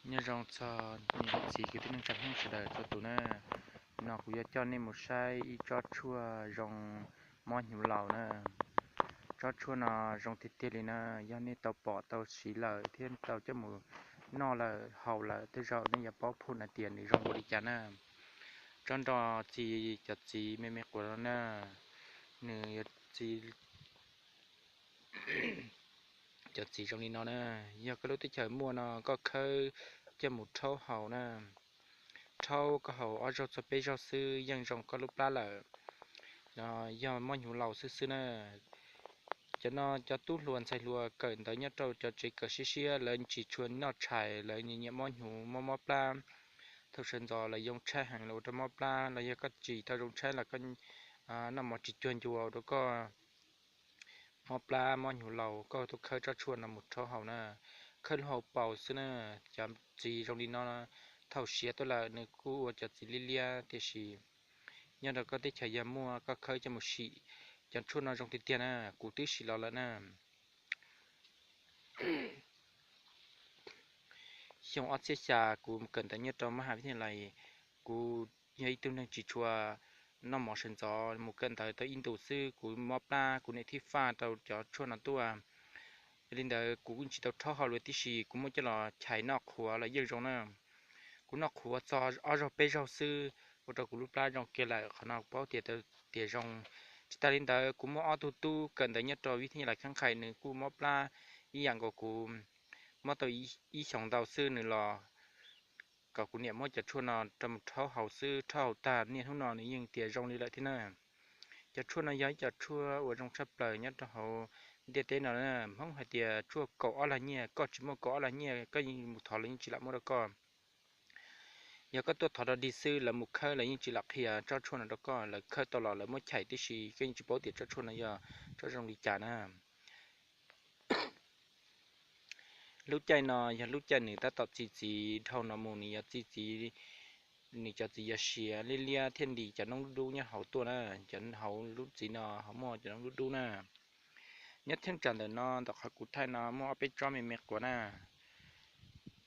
Nyob zoo txog niam txiv kwv tij neej tsa Hmoob sawv daws txhua tus na. No kuv yuav coj nej mus saib ib tsob tshuaj zoo mob hnyuv laus na. Tsob tshuaj no zoo tiag tiag li na. Yog nej tau pom tau siv lawm thiab tau coj mus noj lawm haus lawm tej zaum nej yuav paub phum hais tias nws zoo ua li cas na. Tsob nroj txi cov txiv me me quav no na, nws yuav txi cov txiv zoo li no na. Yog koj lub teb chaws muaj no koj khawb coj mus rhaub haus na. Rhaub koj haus ob zaug txog peb zaug xwb yeej zoo koj lub plab lawm. Yog mob hnyuv laus xwb xwb na. Cov no cov tub hluas ntxhais hluas kawm ntawv nyob rau cov tsev kawm siab siab lawv tsis tshua noj tshais, lawv nyiam mob hnyuv mob mob plab. Thaum sawv ntxov lawv yoo tshaib heev los ua rau mob plab, los yog koj tsis tau zoo tshaib los koj noj mov tsis cuag ncua ua rau koj mob plab mob hnyuv laus, koj tuaj khawb tsob tshuaj no mus rhaub haus na. Khawb lub hauv paus xwb na. Cov txiv zoo li no thaum siav tuaj lawm nws kuj ua cov txiv liab liab, tiam sis nyob rau koj teb chaws yog muaj koj khawb coj mus sim. Cov tshuaj no zoo tiag tiag na, kuv twb sim los lawm na. Xyoo ob txhiab xya kuv kawm ntawv nyob rau mab has vib thaj lais, kuv yog ib tug neeg tsis tshua noj mov sawv ntxov, mus kawm ntawv tau ib ntus xwb kuv mob plab, kuv niam thiaj faj rau cov tshuaj no tuaj. Yog li ntawd kuv kuj tsis tau rhaub haus li tib si, kuv muab coj los chais noj qhuav los yeej zoo na. Kuv noj qhuav txog ob zaug peb zaug xwb ua rau kuv lub plab zoo kiag lawm, qhov no paub tias, tias zoo. Tsis tas li ntawd kuv muaj ob tug tub kawm ntawv nyob rau vib thaj lais kheeb qhais, nws kuj mob plab ib yam nkaus kuv, mob tau ib xyoos ntau xwb nws los kom kuv niam muab cov tshuaj no rau mus rhaub haus xwb, rhaub haus tag niaj hnub no nws yeej tias zoo li lawm thiab na. Cov tshuaj no yog ib co tshuaj uas zoo tshaj plaws nyob rau hauv ntiaj teb no na. Hmoob hais tias tshuaj kaum ob lag nyiaj, koj tsis muaj kaum ob lag nyiaj koj yeej mus thov los yeej tsis lam muab rau koj. Yog koj tuaj thov rau dig xwb, lawv mus khawb lawv yeej tsis lam qhia tsob tshuaj no rau koj, lawv khawb tau los lawv muab chais tib si, koj yeej tsis paub tias tsob tshuaj no yog tsob zoo li cas na. Lub caij no yog lub caij nws tab tom txi txiv, dhau no mus nws yuav txi txiv, nws cov txiv yuav siav liab liab thiab ntim cov noob dub dub nyob hauv tuaj na. Cov hauv lub txiv no ho muaj cov noob dub dub na. Nyob theej tsam ntawm no ntawm qhov kuv thaij no muaj ob peb tsob me me quav na.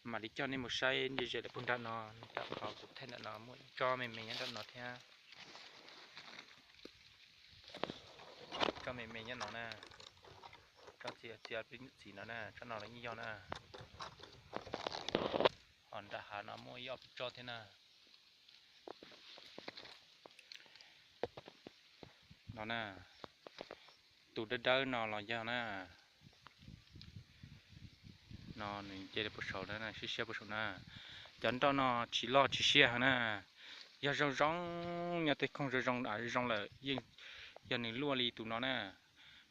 Mam li coj nej mus saib ze ze lawm puag nram no, ntawm qhov kuv thaij ntawm no muaj ib tsob me me nyob nram no thiab. Tsob me me nyob no na. Tsob txi txi peb nyuam txiv no na, tsob no los yeej yog na. Ho nram hav no muaj ib ob peb tsob thiab na. No na, tus dawb dawb no los yog na. No nws nce li puag saud na, siab siab puag saud na. Cov nroj no tsis loj tsis siab heev na. Yog zoo zoo, nyob tej khooj zoo zoo, zoo lawm yeej, yog nws luaj li tus no na,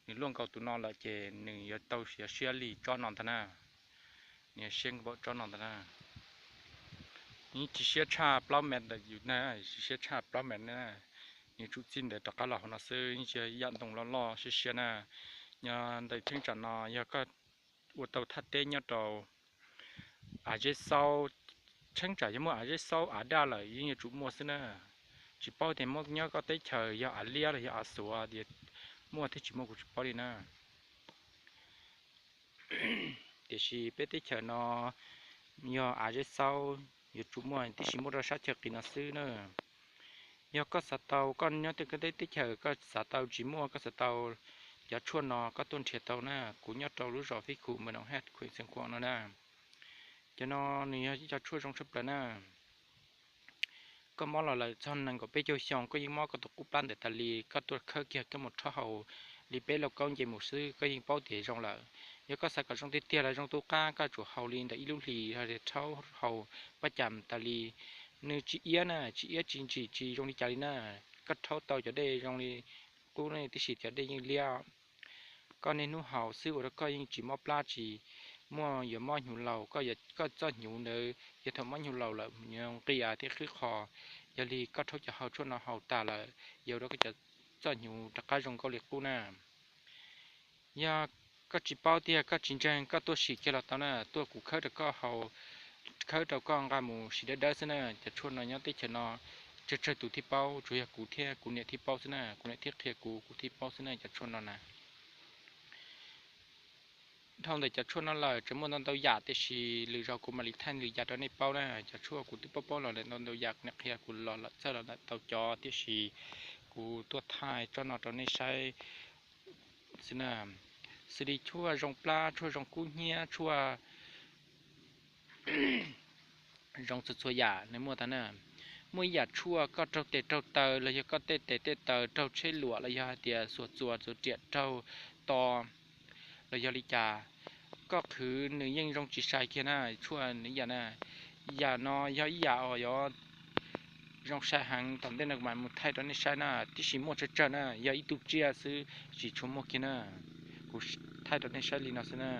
nws luaj nkaus tus no lawm ces nws yuav tau siav siab li tsob no ntag na. Nws siab npaum tsob no ntag na. Nws tsis siab tshaj plaub mev ntawm yus na, tsis siab tshaj plaub mev na. Nws tsum txij ntawd rov qab los hauv no xwb, yeej tsis yog ib yam ntoo loj loj siab siab na. Nyob ntawm cheeb tsam no yog koj ua tau thaj teb nyob rau av zeb xaub, cheeb tsam yog muaj av zeb xaub av daj lawm yeej yuav tsum muaj xwb na. Tsis paub tias muaj nyob koj teb chaws yog av liab los yog av xuav tias muaj thiab tsis muaj kuv tsis paub li na. Tiam sis peb teb chaws no yog av zeb xaub yuav tsum muaj, tiam sis muaj rau sab chaw qis no xwb na. Yog koj xav tau, koj nyob tej teb chaws koj xav tau tsis muaj, koj xav tau cov tshuaj no koj tuaj nrhiav tau na. Kuv nyob rau lub zos Fib Khum, Mws Noom Haj, Khuem Xeev Khuam no na. Cov no nws yog ib co tshuaj zoo tshaj plaws na. Koj mob los lawm txog nees nkaum peb caug xyoo koj yeej mob koj tus qub plab ntawd tas li, koj tuaj khawb kiag koj mus rhaub haus li peb lauj kaub nce mus xwb koj yeej paub tias zoo lawm. Yog koj xav kom zoo tiag tiag los zoo tu qab koj tsum haus li ntawm ib lub hlis, rhaub haus pab cas tas li. Nws tsis iab na, tsis iab tsis ntsim tsis zoo li cas li na. Koj rhaub tau cov dej zoo li qub ne, tiam sis cov dej yeej liab. Koj niaj hnub haus xwb ua rau koj yeej tsis mob plab, tsis muaj yuav mob hnyuv laus. Koj, koj txoj hnyuv ntawd yog thaum mob hnyuv laus lawm nqis thiab qhib qho. Yog li koj rhaub cov hau tshuaj no haus tas lawm, yuav ua rau koj cov txoj hnyuv rov qab zoo nkauj li qub na. Yog koj tsis paub tiag koj tsis ntseeg koj tuaj sim kiag los tau na, tuaj kuv khawb rau koj haus, khawb rau koj nqa mus siv dawb dawb xwb na. Cov tshuaj no nyob teb chaws no tsawg tsawg tus thiaj paub, tsuas yog kuv thiab kuv niam thiaj paub xwb na, kuv niam thiaj qhia kuv, kuv thiaj paub xwb na cov tshuaj no na. Dhau ntawm cov tshuaj no lawm tseem muaj ntau ntau yam, tiam sis lwm zaus kuv mam li thaij lwm yam rau nej paub na. Cov tshuaj kuv twb paub paub los lawm ntau ntau yam, nws qhia kuv los lawm txawj los lawm tau cov, tiam sis kuv tuaj thaij tsob no rau nej saib xwb na. Xws li tshuaj zoo plab, tshuaj zoo kub hnyiab, tshuaj zoo txhua txhua yam nws muaj tag na. Muaj ib yam tshuaj koj raug tes raug taw los yog koj tej tes tej taw raug tsheb luam los yog hais tias xuas txuas txuas riam raug to los yog li cas, koj qhwv nws yeej zoo tsis sai kiag na. Tshuaj nws yam na, yam no yog ib yam uas yog zoo sai heev, tom ntej no kuv mam mus thaij rau nej saib na. Tiam sis muaj tsawg tsawg na, yog ib tug tsiaj xwb tsis tshua muaj kiag na. Kuv thaij rau nej saib li no xwb na.